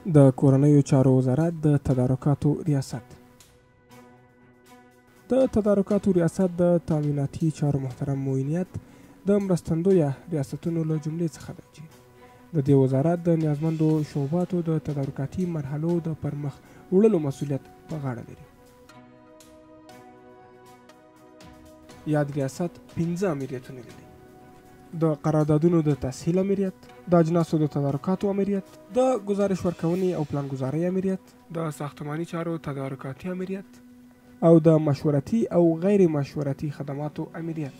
د کورنیو چارو وزارت د تدارکاتو ریاست. د تدارکاتو ریاست د تامیناتي چارو محترم معینیت د مرستندویه ریاستونو له جملې څخه دی چې د دې وزارت د نیازمندو شعباتو د تدارکاتي مرحلو د پرمخ وړلو مسولیت په غاړه لري. یاد ریاست 5 امریتونه لري: د قراردادونو د تسهیل امریت، د اجناسو د تدارکاتو امریت، د ګزارش ورکونې او پلانګذارۍ امریت، د ساختماني چارو تدارکاتي امریت او د مشورتي او غیر مشورتي خدماتو امریت.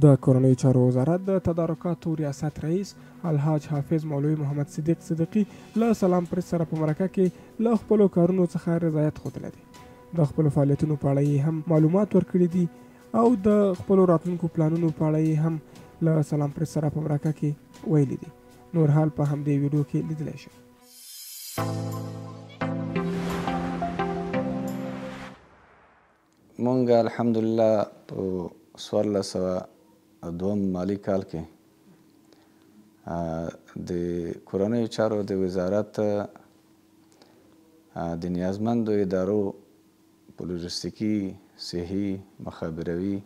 د کورنیو چارو وزارت د تدارکاتو ریاست رئیس الحاج حافظ مولوي محمد صدیق صدیقي له سلام پرس سره په مرکه کې له خپلو کارونو څخه رضایت ښودلی دی. د خپلو فعالیتونو په اړه یې هم معلومات ورکړي دي او د خپلو راتلونکو پلانونو په اړه یې هم له سلام پرس سره په مرکه کې ویلي دي. نور حال په همدې ویډیو کې لیدلی شئ. مونږ الحمدلله په 1402 مالي کال کې د کورنیو چارو د وزارت د نیازمندو ادارو په لوژستیکي، صحي، مخابروي،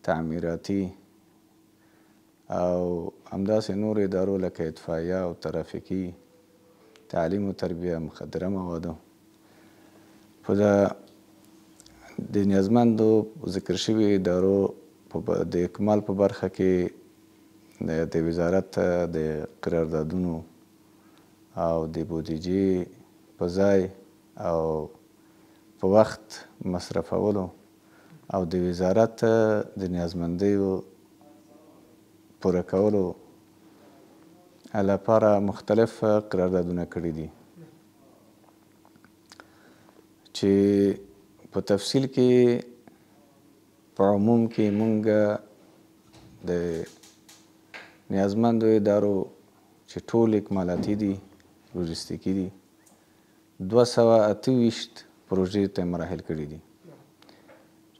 تعمیراتي او همداسې نورو ادارو لکه اطفائیه او ترافیکي، تعلیم و تربیه، مخدره موادو په د نیازمندو ذکر شوي ادارو د اکمال په برخه کې د وزارت د قراردادونو او د بودیجې په ځای او په وخت مصرفولو او د وزارت د نیازمندیو پوره کولو لپاره مختلف قراردادونه کړي دي چې په تفصیل کې په عموم کې مونږ د نیازمندو ادارو چې ټول اکمالاتي دي، لوژستیکي دي، 228 پروژې ته مراحل کړي دي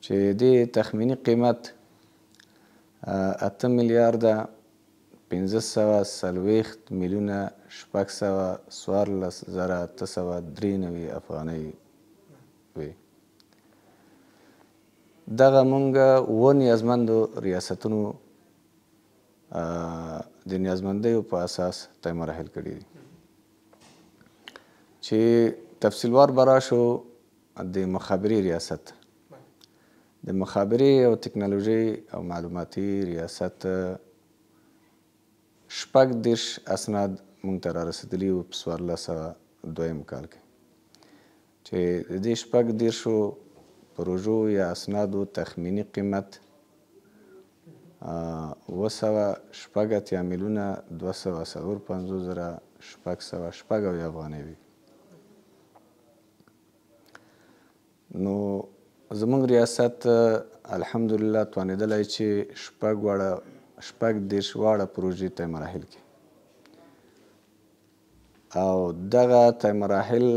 چې د تخمیني قیمت 8 میلیارده 540 میلیونه 614 زره 893 افغانۍ وي. دغه مونږ اووه نیازمندو ریاستونو د نیازمندیو په اساس طی مراحل کړي دي چې تفصیلوار به راشو. د مخابرې ریاست، د مخابرې او تکنالوژۍ او معلوماتي ریاست 36 اسناد مونږ ته را رسېدلي وو په 1402 کال کې چې د دې 36 پروژو یا اسنادو تخمیني قیمت 786 میلیونه 254 زره 676 افغانۍ وي. نو زمونږ ریاست الحمدلله توانېدلی چې 36 واړه پروژې طی مراحل کړي او دغه طی مراحل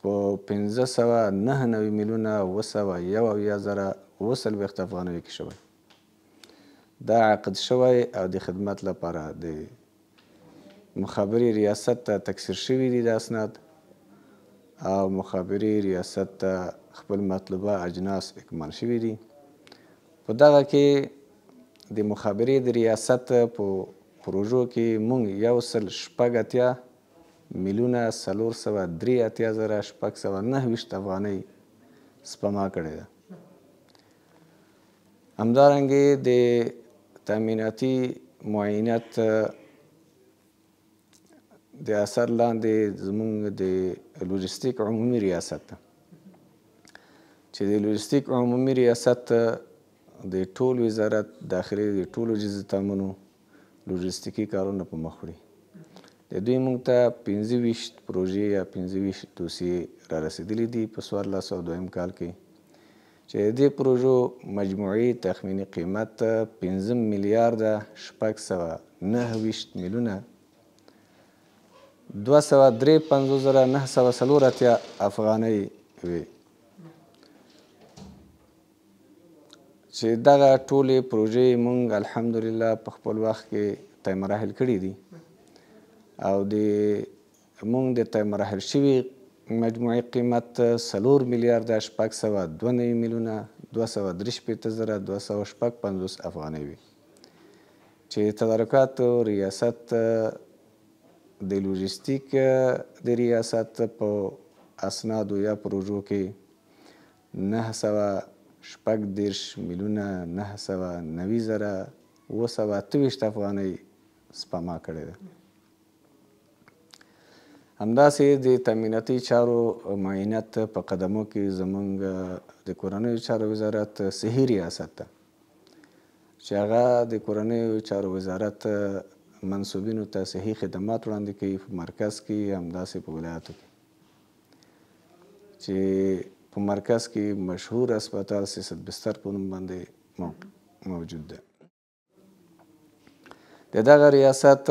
په 599 میلیونه 771 زره 47 افغانیو کې شوی. دا عقد شوی او د خدمت لپاره د مخابرې ریاست ته تکثیر شوي دي د اسناد او مخابرې ریاست ته خپل مطلوبه اجناس اکمال شوي دي. په دغه کې د مخابرې د ریاست په پروژو کې مونږ 186 میلیونه 483 زره 629 افغانۍ سپما کړې ده. همدارنګه د تامیناتي معینیت د اثر لاندې زمونږ د لوژستیک عمومي ریاست ده چې د لوژستیک عمومي ریاست د ټول وزارت داخلي د ټولو جزتامونو لوژستیکي کارونه په مخ وړي. د دوی مونږ ته 25 پروژې یا 25 دوسیې را رسېدلي دي په 1402 کال کې چې د دې پروژو مجموعي تخمیني قیمت 5 میلیارده 629 میلیونه 253 زره 984 افغانۍ وي چې دغه ټولې پروژې مونږ الحمدلله په خپل وخت کې طی مراحل کړي دي او د مونږ د طی مراحل شوي مجموعي قیمت 4 میلیارده 692 میلیونه 263 زره 256 افغانۍ وي چې تدارکاتو ریاست د لوژستیک د ریاست په اسنادو یا پروژو کې 936 میلیونه 990 زره 728 افغانۍ سپما کړې ده. همداسې د تامیناتي چارو معینت په قدمو کې زمونږ د کورنیو چارو وزارت صحي ریاست ده چې هغه د کورنیو چارو وزارت منسوبینو ته صحي خدمات وړاندې کوي په مرکز کې، همداسې په ولایاتو کې چې په مرکز کې مشهور هسپتال 300 بستر په نوم باندې موجود ده. د دغه ریاست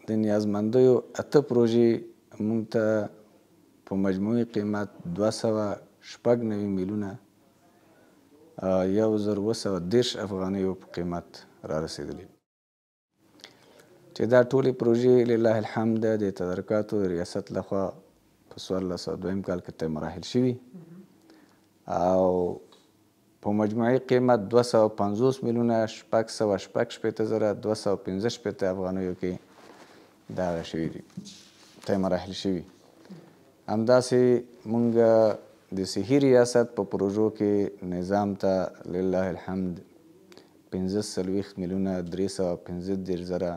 د نیازمندیو 8 پروژې موږ ته په مجموعي قیمت 296 میلیونه 1730 افغانیو په قیمت را رسېدلې چې دا ټولې پروژې لله الحمد د تدارکاتو ریاست لخوا په 1402 کال کې طی مراحل شوي او په مجموعي قیمت 250 میلیونه 666 زره 265 افغانیو کې دغه شوي دي، طی مراحل شوي. همداسې مونږ د صحي ریاست په پروژو کې نظام ته لله الحمد 45 میلیونه 335 زره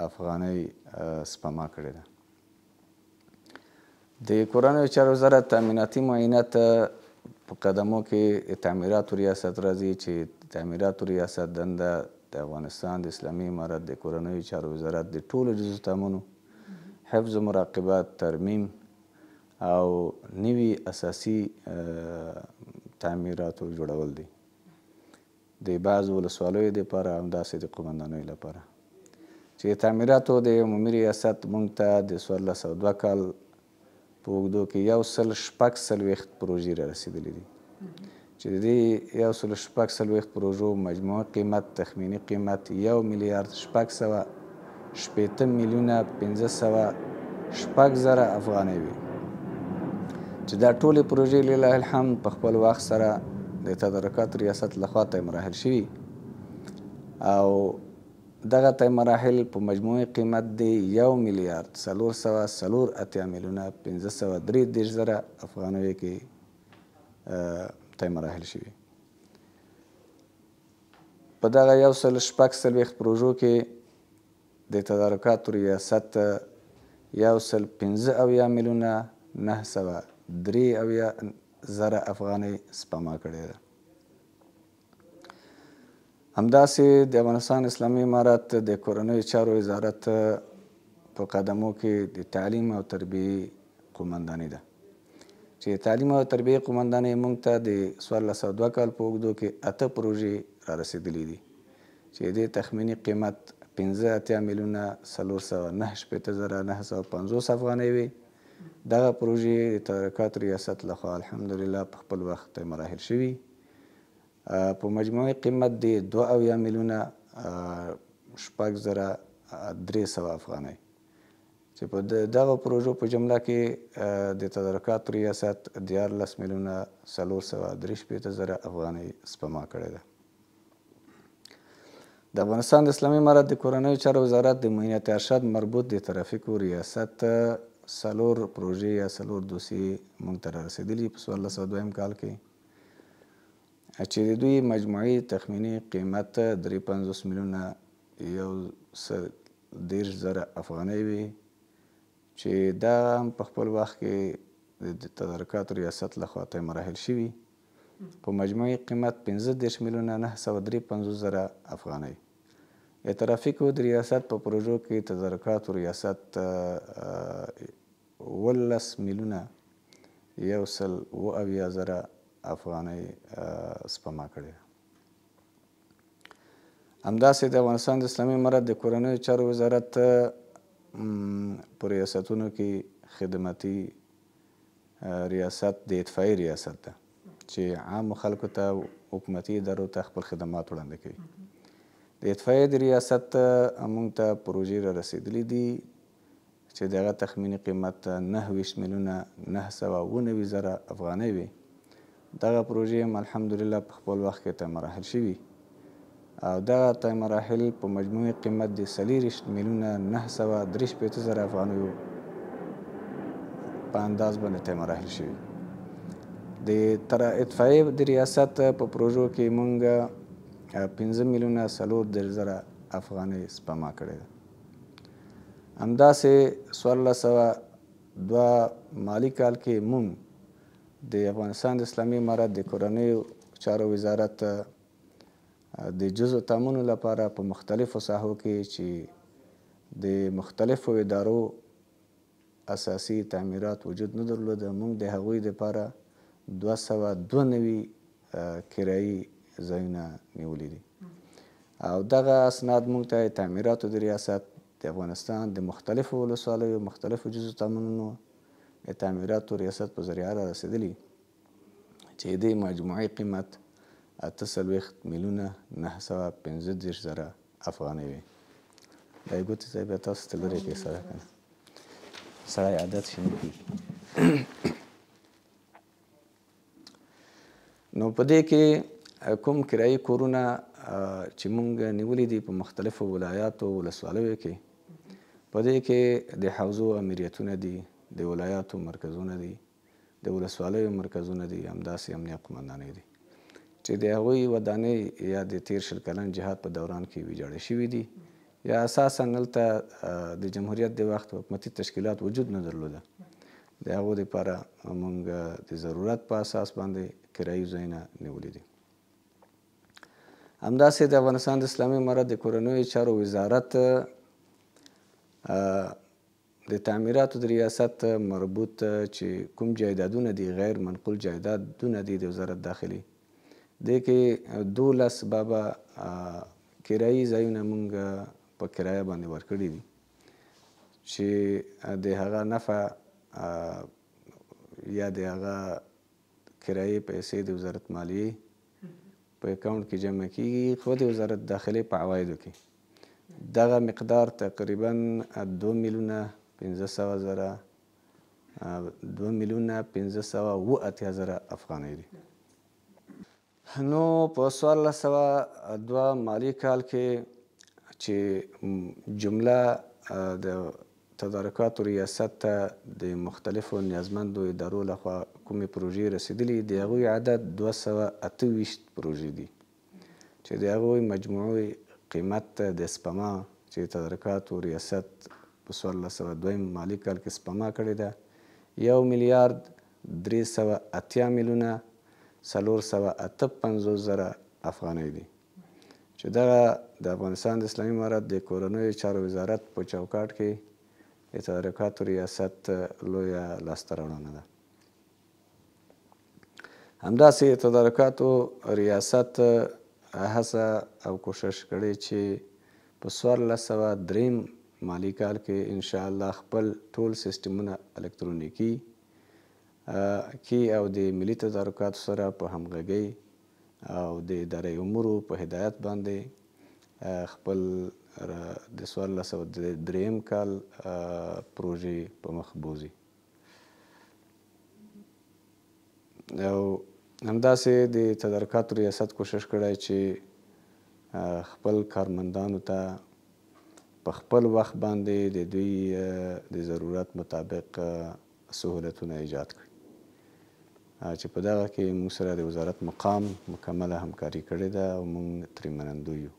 افغانۍ سپما کړې ده. د کورنیو چارو وزارت تامیناتي معینت په قدمو کې تعمیراتو ریاست راځي چې تعمیراتو ریاست دنده د افغانستان د اسلامي امارت د کورنیو چارو وزارت د ټولو جزوتامونو حفظ و مراقبت، ترمیم او نوي اساسي تعمیراتو جوړول دي د بعضو ولسوالیو دپاره، همداسې د قومندانیو لپاره. چې تعمیراتو د عمومي ریاست مونږ ته د 1402 کال په اوږدو کې 146 پروژې را رسېدلې دي چې د دې 146 پروژو مجموعي قیمت، تخمیني قیمت 1 میلیارد 660 میلیونه 506 زره افغانۍ وي چې دا ټولې پروژې لله الحمد په خپل وخت سره د تدارکاتو ریاست لخوا طی مراحل شوي او دغه طی مراحل په مجموعي قیمت دی 1 میلیارد 484 میلیونه 533 زره افغانیو کې طی مراحل شوي. په دغه 146 پروژو کې د تدارکاتو ریاست 175 میلیونه 973 زره افغانۍ سپما کړې ده. همداسې د افغانستان اسلامي امارت د کورنیو چارو وزارت په قدمو کې د تعلیم او تربیې قومنداني ده چې تعلیم او تربیې قومنداني موږ ته د 1402 کال په اوږدو کې 8 پروژې را رسېدلې دي چې د تخمیني قیمت 85 میلیونه 469 زره 950 افغانۍ وي. دغه پروژې د تدارکاتو ریاست لخوا الحمدلله په خپل وخت طی مراحل شوي په مجموعي قیمت دی 72 میلیونه 6300 افغانۍ چې په دغه پروژو په جمله کې د تدارکاتو ریاست 13 میلیونه 463 زره افغانۍ سپما کړې ده. د افغانستان د اسلامي امارت د کورنیو چارو وزارت د معینیت ارشد مربوط د ترافیکو ریاست 4 پروژې یا 4 دوسیې موږ ته را رسېدلي په 1402 کال کې چې د دوی مجموعي تخمیني قیمت 53 میلیونه 130 زره افغانۍ وي چې دا هم په خپل وخت کې د تدارکاتو ریاست لخوا طی مراحل شوي په مجموعي قیمت 35 میلیونه 953 زره افغانۍ. د ترافیکو د ریاست په پروژو کې تدارکاتو ریاست 19 میلیونه 170 زره افغانۍ سپما کړې ده. همداسې د افغانستان د اسلامي امارت د کورنیو چارو وزارت په ریاستونو کې خدمتي ریاست د اطفایي ریاست ده چې عامو خلکو ته حکومتي ادارو ته خپل خدمات وړاندې کوي. د اطفایې د ریاست موږ ته پروژې را رسېدلې دي چې د هغه تخمیني قیمت 29,997,000 افغانۍ وي. دغه پروژې هم الحمدلله په خپل وخت کې طی مراحل شوي او دغه طی مراحل په مجموعي قیمت د 24,963,000 افغانیو په انداز باندې طی مراحل شوي. د تر اطفایې د ریاست په پروژو کې مونږ 5,034,000 افغانۍ سپما کړې ده. همداسې 1402 مالي کال کې مونږ د افغانستان د اسلامي امارت د کورنیو چارو وزارت د جزو تامونو لپاره په مختلفو ساحو کې چې د مختلفو ادارو اساسي تعمیرات وجود نه درلوده، موږ د هغوی دپاره 292 کرایي ځایونه نیولي دي او دغه اسناد موږ ته تعمیراتو د ریاست د افغانستان د مختلفو ولسوالیو مختلفو جزو تامونو د تعمیراتو ریاست په ذریعه را رسېدلي چې دې مجموعي قیمت 48,935,000 افغانۍ وي. دا یې ګوتې ځای بیا تاسو ته لرې کړئ سره که نه سړی عادت شي نه کېږي. نو په دې کې کوم کرایي کورونه چې مونږ نیولي دي په مختلفو ولایاتو ولسوالیو کې، په دې کې د حوزو امیریتونه دي، د ولایاتو مرکزونه دي، د ولسوالیو مرکزونه دي، همداسې امنیه قومندانۍ دي چې د هغوی ودانۍ یا د تېر 20 کلن جهاد په دوران کې ویجاړې شوي دي یا اساسا هلته د جمهوریت د وخت حکومتي تشکیلات وجود نه درلوده. د هغو دپاره موږ د ضرورت په اساس باندې کرایي ځایونه نیولي دي. همداسې د افغانستان د اسلامي امارت د کورنیو چارو وزارت د تعمیراتو د ریاست مربوط چې کوم جایدادونه دي، غیر منقول جایدادونه دي د وزارت داخلي، دې کې 12 بابه کرایي ځایونه موږ په کرایه باندې ورکړي دي چې د هغه نفع یا د هغه کرایې پیسې د وزارت مالیې په اکاونټ کې جمع کیږي، خو د وزارت داخلي په عوایدو کې دغه مقدار تقریبا 2,500,000 2,580,000 افغانۍ دي. نو په 1402 مالي کال کې چې جمله د تدارکاتو ریاست ته د مختلفو نیازمندو ادارو لخوا کومې پروژې رسېدلي، د هغوی عدد 228 پروژې دي چې د هغوی مجموعي قیمت د سپما چې تدارکاتو ریاست په 1402 مالي کال کې سپما کړې ده 1,380,458,000 افغانۍ دي چې دغه د افغانستان د اسلامي امارت د کورنیو چارو وزارت په چوکاټ کې د تدارکاتو ریاست لویه لاسته راوړنه ده. همداسې تدارکاتو ریاست هڅه او کوشش کړی چې په 1403 مالي کال کې انشاءالله خپل ټول سیستمونه الکترونیکي کې او د ملي تدارکاتو سره په همغږۍ او د ادارې امورو په هدایت باندې خپل د 1403 کال پروژې په مخ بوځي. او همداسې د تدارکاتو ریاست کوشش کړی چې خپل کارمندانو ته په خپل وخت باندې د دوی د ضرورت مطابق سهولتونه ایجاد کړي چې په دغه کې موږ سره د وزارت مقام مکمله همکاري کړې ده او موږ ترې منندوی یو.